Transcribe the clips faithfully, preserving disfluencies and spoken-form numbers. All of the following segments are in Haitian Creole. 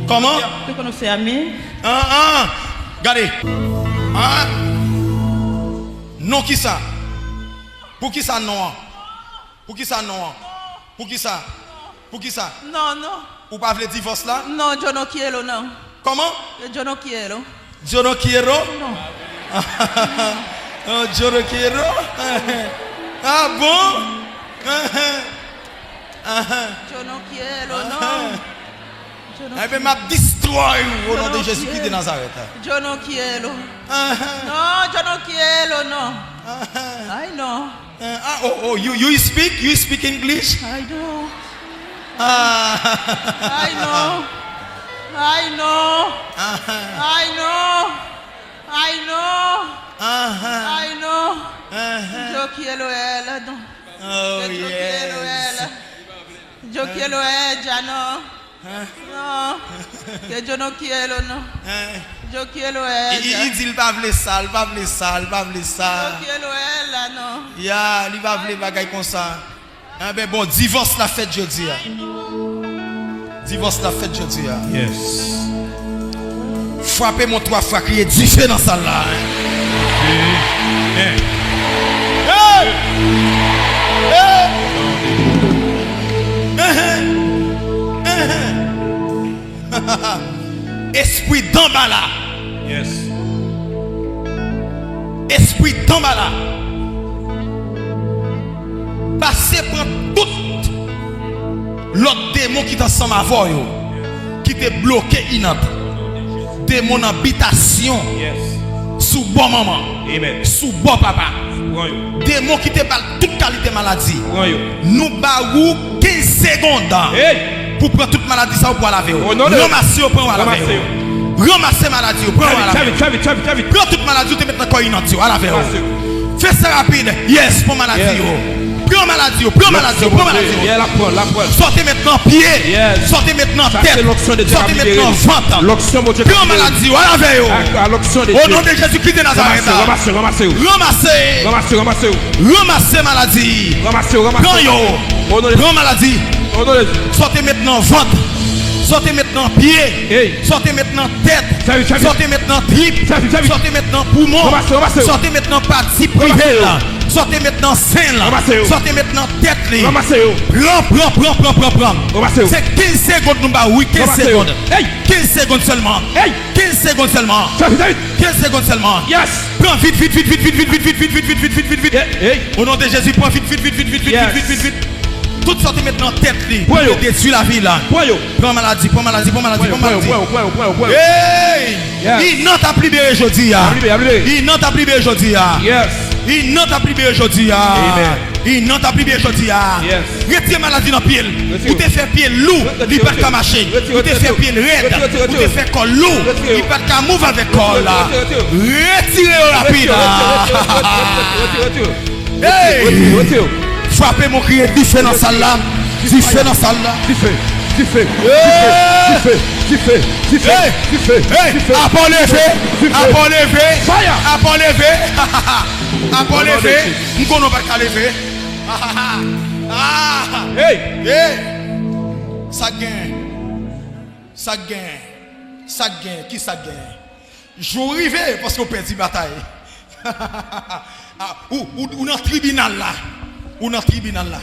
Kòman? Tú conoces a mí? Ah, ah. Gade. Ah. Non kisa? Pou kisa non an? Pou kisa non an? Pou kisa? Pou kisa? Non, non. Ou pa vle divòs la? No, yo no quiero, no. Kòman? Yo no quiero. Yo no quiero? No. Oh, yo no quiero? Ah bon? Yo no quiero, no. Yo no quiero. Ebyen, m ap distwòy ou o non de Jezi Kris de Nazarèt. Yo no quiero. No, yo no quiero, no. Ay, no. Uh, ah, oh, oh, you, you speak, you speak English? I do. Ah. I know. I know. Uh-huh. I know. I know. Uh-huh. I know. Uh-huh. Yo quiero ella, no. Oh, yes. Yo quiero ella. Yo quiero ella, no. Huh? No. Que yo no quiero, no. Huh? Yo quiero ella. Li, li, li di l pa vle sa, l pa vle sa, l pa vle sa. Yo quiero ella, no. Ya, li pa vle bagay konsa. Enben, bon, divòs la fèt jodi a. Divòs la fèt jodi a. Yes. Frape mwen twa fwa, kriye dife nan sal la. Amen. Hey! Hey! Ehe! Ehe! Espri danbala. Yes. Espri danbala. Pase pran tout lòt demon ki t ansanm avè w yo, ki te bloke Inant. Demon nan bitasyon. Yes. Sou bò manman. Amen. Sou bò papa. Pran yo. Demon ki te ba l tout kalite maladi. Pran yo. Nou ba ou kenz segonn. Hey! Pou pran tout maladi sa yo pou al avè yo. O non de Ranmase yo, pran yo al avè yo. Ranmase yo. Ranmase maladi yo, pran yo al avè yo. Trè vit, trè vit, trè vit, trè vit. Pran tout maladi yo te met nan kò Inant yo, al avè yo. Ranmase yo. Fè sa rapid. Yes, pran maladi yo. Yes. Pran maladi yo, pran maladi yo, pran maladi yo. Yes, l ap pran, l ap pran. Sa w te met nan pye, yes, sa w te met nan tèt, sa w te met nan vant. Sa se lonksyon de Dye k ap libere. Lonksyon Bondye k ap libere. Pran maladi yo, al avè yo. A, a lonksyon de Dye. O non de Jezi Kris de Nazarèt. Ranmase, ranmase, ranmase yo. Ranmase. Ranmase, ranmase yo. Ranmase maladi. Ranmase yo, ranmase yo. Pran yo. O non de Jezi. Pran maladi. O non de Jezi. Sa w te met nan vant. Sa w te met nan pye. Hey. Sa w te met nan tèt. Fè vit, fè vit. Sa w te met nan trip. Fè vit, fè vit. Sa w te met nan poumon. Ranmase, ranmase yo. Sa w te met nan pati prive l. Ranmase yo. Sa w te met nan sen l. Ranmase yo. Sa w te met nan tèt li. Ranmase yo. Pran, pran, pran, pran, pran, pran. Ranmase yo. Se kenz segonn nou ba w, wi, kenz segonn. Ranmase yo. Hey! Kenz segonn sèlman. Hey! Kenz segonn sèlman. Fè vit, fè vit. Kenz segonn sèlman. Yes. Pran vit, vit, vit. Hey, hey. O non de Jezi, pran vit, vit, vit. Yes. Tout sa w te met nan tèt li pou yo detwi lavi l. Pran yo. Pran maladi, pran maladi, pran maladi, pran maladi. Pran yo, pran yo, pran yo, pran yo, pran yo. Hey! Yes. Inant ap libere jodi a. Ap libere, ap libere. Inant ap libere jodi a. Yes. Inant ap libere jodi a. Amen. Inant ap libere jodi a. Yes. Retire maladi nan pye l. Retire. Ou te fè pye l lou, li pa t ka mache. Ou te fè pye l rèd, ou te fè kò l lou, li pa t ka move avèk kò l la. Retire yo rapid. Retire, retire, retire, retire, retire, retire. Hey! Retire, retire. Frape mwen, kriye dife nan sal la. Dife nan sal la. Dife, dife, dife, dife, dife, dife, dife. Apa w leve, apa w leve, apa w leve, apa w leve. M konnen w pa t ka leve. Ah! Hey! Hey! Sa k genyen? Sa k genyen? Sa k genyen? Ki sa k genyen? Jou rive paske w pèdi batay. Ah, ou, ou, ou nan tribinal la. Ou nan tribinal la.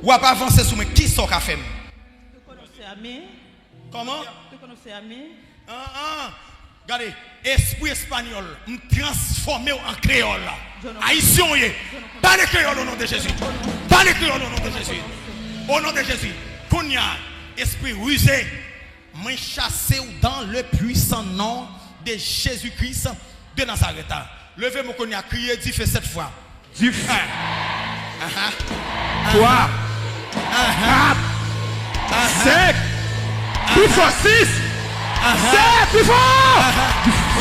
W ap avanse sou mwen. Kisa w ka fè m? Tú conoces a mí? Kòman? Tú conoces a mí? Ah, ah. Gade, espri espanyòl, m transfòme w an kreyòl. Ayisyen w ye. Pale kreyòl o non de Jezi. Pale kreyòl o non de Jezi. O non de Jezi. Kounye a, espri rize. Mwen chase w dans le puissant nom de Jésus-Christ de Nazareth. Leve men w kounye a, kriye dife sèt fwa. Dife. Twa. Kat. Senk. Pi fò, sis. Sèt, pi fò.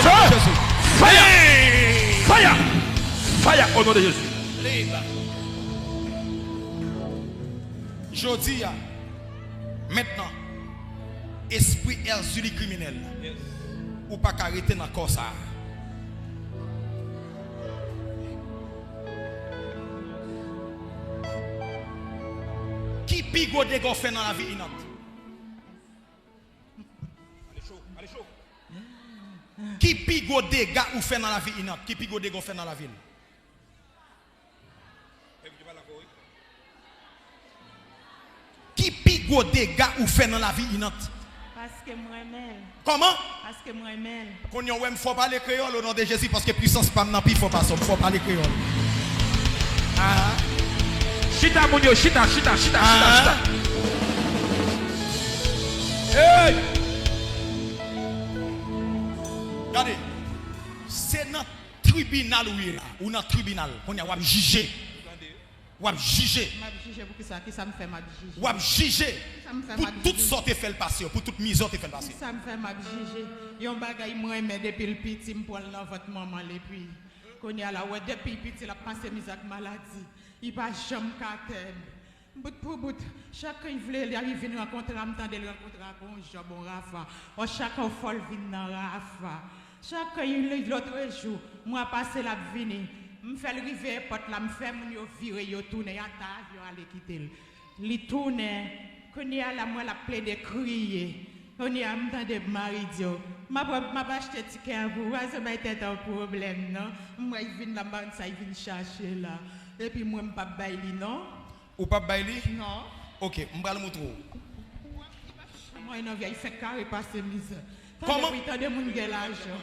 Dife. Faya. Faya. Faya, o non de Jezi. Jodi a, mentnan, espri Èzili kriminèl, ou pa ka rete nan kò sa a. Ki pi gwo dega w fè nan lavi Inant? Ki pi gwo dega ou fè nan lavi Inant? Ki pi gwo dega ou fè nan lavi l? Ki pi gwo dega ou fè nan lavi Inant? Paske m renmen l. Kòman? Paske m renmen l. Kounye a w wè m fò pale kreyòl o non de Jezi, paske pwisans pa m nan pi fò pase w. M fò pale kreyòl. Ah. Chita, moun yo, chita, chita, chita, chita, ah, chita. Hey! Gade, se nan tribinal ou ye la. Ou nan tribinal. Kounye a w ap jije. W ap jije. M ap jije pou kisa? Kisa m fè m ap jije? W ap jije pou tout sa w te fè l pase yo, pou tout mizè w te fè l pase. Kisa m fè m ap jije? Yon bagay m renmen depi l piti, m pran l nan vant manman l, epi kounye a la, w wè depi l piti, l ap pase mizè ak maladi. Li pa janm ka tèn. Bout pou bout, chak kan l vle, li vin rankontre a, m tande l rankontre a, gon jòb, on rafa. Ò, chak kan fò l vin nan rafa. Chak kan l, lòtrejou, mwa pase l ap vini. M fè l rive èpòt la, m fè moun yo vire, yo tounen, y ata avyon ale kite l. Li tounen, kounye a la, m wè l ap plede kriye. Kounye a, m tande mari di yo, m ap, m ap achte tikè an pou ou, pa janm bay tèt an pwoblèm, non. M wè l vin la, m pa konn sa l vin chache la. Epi mwen, m p ap bay li, non. Ou p ap bay li? Non. Oke, m pral moutre w. Mwen nan vi a, li fèk kare pase mizè. Tande pou l tande moun gen lajan.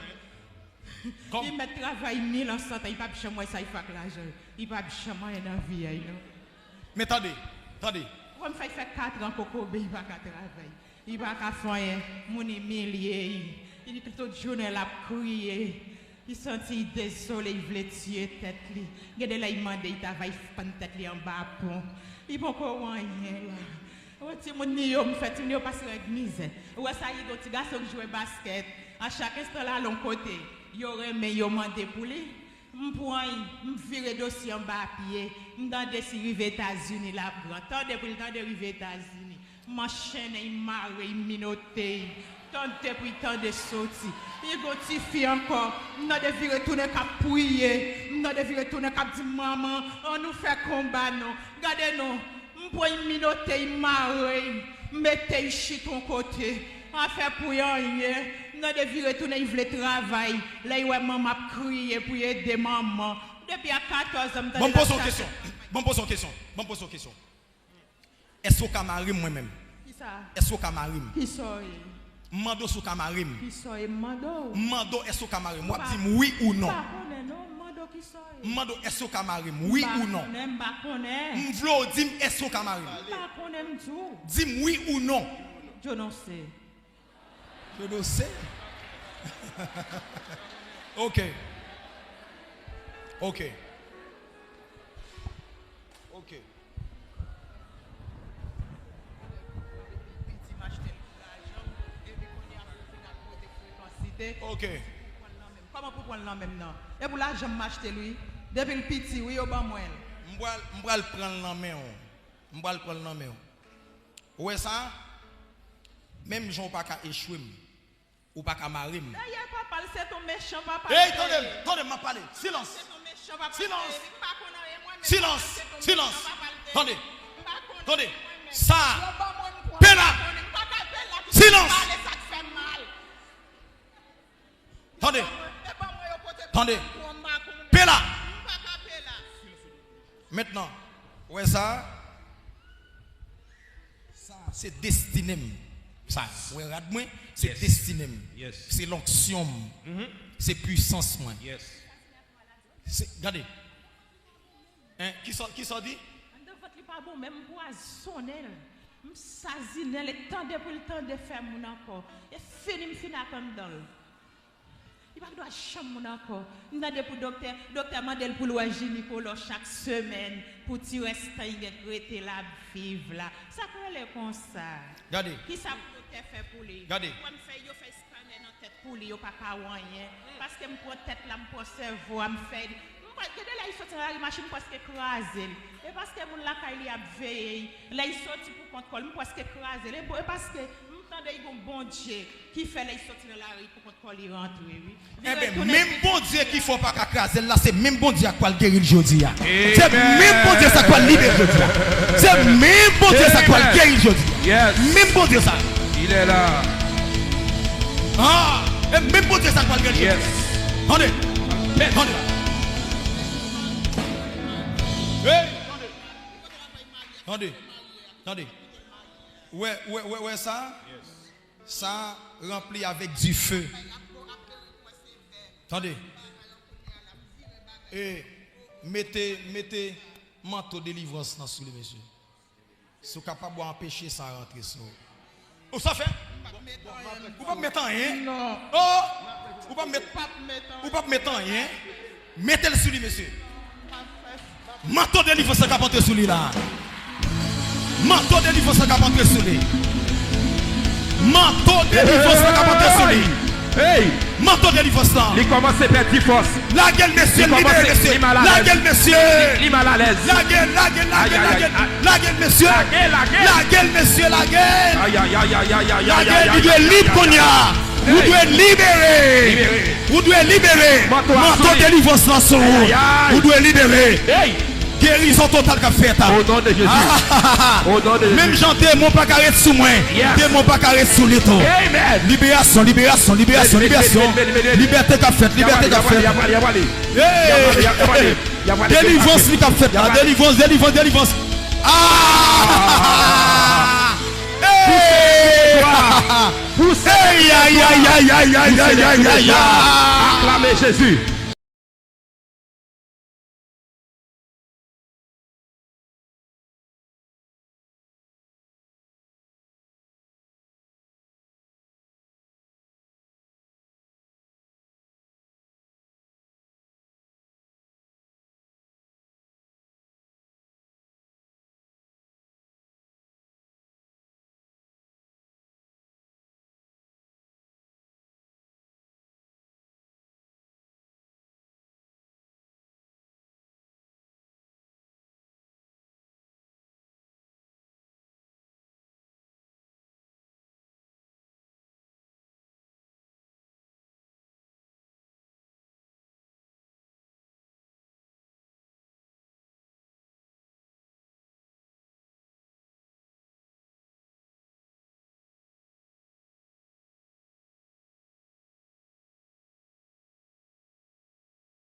Li mèt travay mil an san tan, li p ap janm wè sa l fè ak lajan. Li p ap janm anyen nan vi a, non. Men tande, tande. Ou wè m fè, fè katran kokobe, li pa ka travay. Li pa ka fè anyen, moun imilye l. Li tout jounen l ap kriye. Li santi l dezole, li vle tiye tèt li. Gen de lè li mande, li ta va, li pann tèt li anba pon. Li poko wè anyen la. Ou wè timoun li yo, m fè timoun yo pase rèd mizè. Ou wè sa, li gon ti gason k jwe baskèt. A chak enstan l al yon kote, yo renmen, yo mande pou li. M pran l, m vire dosye anba pye. M tande si l rive Etazini, l ap gran. Tande pou l tande rive Etazini. M anchennen, m mare, m minote. Tande pou l tande soti. Li gon tifi ankò. M tande vire tounen k ap priye. M tande vire tounen k ap di, "Manman, ann nou fè konba non." Gade non. M pran l, m minote l, m mare l, m mete l chita yon kote. Afè pou l anyen. M tande vire tounen, l vle travay. Lè l wè manman ap kriye pou l ede manman. Depi a katòz an, m tande l ap chache. Bon, m poze yon kesyon. Bon, m poze yon kesyon. Bon, m poze yon kesyon. Èske w ka mare m mwen menm? Kisa? Èske w ka mare m? Kisa w ye? M mande w si w ka mare m. Kisa w ye? M mande w. M mande w èske w ka mare m. W ap di m wi ou non. M pa konnen non. M mande w kisa w ye. M mande w èske w ka mare m, wi ou non. M pa konnen, m pa konnen. M vle w di m èske w ka mare m. M pa konnen, m di w. Di m wi ou non. Je ne sais. Je ne sais. Ok. Ok. Ok. Piti m achte l pou lajan m, epi kounye a pou vin ak kote frekansite. Ok. Pou pran l nan men m. Kòman pou pran l nan men m nan? E pou lajan m m achte l, wi. Depi l piti, wi, yo ban mwen l. M pral, m pral pran l nan men w. M pral pran l nan men w. Ou wè sa? Menm jan w pa ka echwe m. Ou pa ka mare m. Dayè papa l se t on mechan papa l te ye. Ey, tande m, tande m, m ap pale. Silans. Se t on mechan papa l te ye. Silans. Li pa konn anyen, mwen menm papa l se t on mechan papa l te ye. Tande. M pa konn anyen, mwen menm. Tande. Sa. Yo ban mwen m pran, m pa konnen, m pa ka pale la ki pale sa k fè m mal. Silans. Tande. Yo ban mwen, yo pote pou mwen, m pa konnen. Tande. Pela. M pa ka pela. Mentnan, ou wè sa? Sa, se destine m. Sa, ou wè rad mwen, se destine m. Yes. Se lonksyon m. Se pwisans mwen. Yes. Se, gade. Hein, kisa, kisa w di? Anndan vant li pa bon, men m pwazonnen l. M sazinen l, e tande pou l tande fè moun ankò. E fini m fin ak anndan l. Li pa dwe janm moun ankò. M tande pou doktè, doktè mande l pou l wè jinikolò chak semèn, pou ti rès tan li gen k rete l ap viv la. Sa k rele konsa? Gade. Kisa pou doktè fè pou li? Gade. Ou wè m fè, yo fè eskanè nan tèt pou li, yo pa ka wè anyen. Paske m pran tèt la, m pran sèvo a, m fè li. M pa, gen de lè li soti nan lari, machin prèske kraze l. E paske moun lakay li ap veye l. Lè li soti pou kont kò l, m prèske kraze l. E bo-, e paske m tande li gon Bondye ki fè lè li soti nan lari pou kont kò li rantre, wi. Enben, menm Bondye ki fè w pa ka kraze l la, se menm Bondye a k pral geri l jodi a. Se menm Bondye sa k pral libere l jodi a. Se menm Bondye sa k pral geri l jodi a. Yes. Menm Bondye sa. Il est là. Ah! E menm Bondye sa k pral beni. Yes. Tande. Amen. Tande. Hey! Tande. Tande. Wè, wè, wè, wè sa? Yes. Sa ranpli avèk dife. Tande. E mete, mete manto delivrans lan sou li, mesye. Si w kapab, w a anpeche sa rantre sou ou. Ou sa fè? Ou p ap met anyen. Non. Oh! Ou p ap met, ou p ap met anyen. Mete l sou li, mesye. Manto delivrans la k ap antre sou li la. Manto delivrans la k ap antre sou li. Manto delivrans la k ap antre sou li. Hey! Manto delivrans la. Li kòmanse pèdi fòs. Lage l, mesye, libere, mesye. Lage l, mesye. Li malalèz. Lage l, lage l, lage l, lage l. Lage l, mesye. Lage l, mesye, lage l. Lage l, li dwe lib kounye a. Ou dwe libere. Ou dwe libere. Manto delivrans lan sou ou. Ou dwe libere. Gerizon total k ap fèt. O non de Jezi. O non de Jezi. Menm jan demon pa ka ret sou mwen, demon pa ka ret sou li tou. Amen. Liberasyon, liberasyon, liberasyon, liberasyon. Libète k ap fèt, libète k ap fèt. Hey! Delivrans li k ap fèt la, delivrans, delivrans, delivrans. Ah! Hey! Pouse. Hey, ay, ay, ay, ay, ay, ay, ay, ay, ay. Aklame Jezi.